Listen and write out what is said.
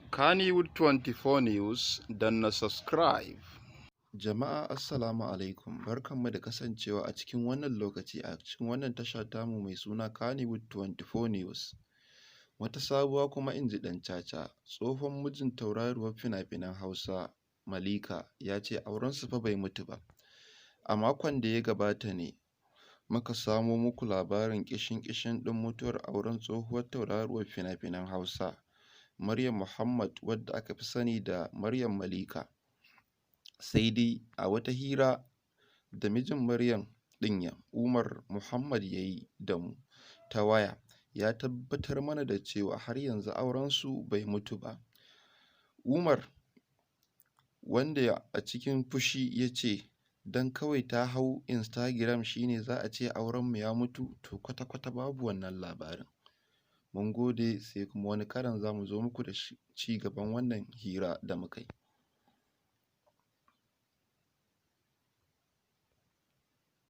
Kannywood 24 News, danna subscribe. Jama'a, assalamu alaikum, barkanmu da kasancewa a cikin wannan lokaci a cikin wannan tasha tamu mai suna Kannywood 24 News. Wata sabuwa kuma, in ji ɗan caca, tsohon mijin tauraruwar fina-finan Hausa Malika ya ce aurensu fa bai mutu ba. A makon da ya gabata ne muka samo muku labarin ƙishin-ƙishin ɗin mutuwar auren tsohuwar tauraruwar fina-finan Hausa Maryam Muhammad, wadda aka fi sani da Maryam Malika. Sai dai a wata hira da mijin Maryam ɗin, Umar Muhammad, ya yi da mu ta waya, ya tabbatar mana da cewa har yanzu aurensu bai mutu ba. Umar, wanda a cikin fushi ya ce, "Don kawai ta hau Instagram shi ne za a ce aurenmu ya mutu, to kwata-kwata babu wannan labarin." Mun gode, sai kuma wani karon za mu zo muku da ci gaban wannan hira da muka yi.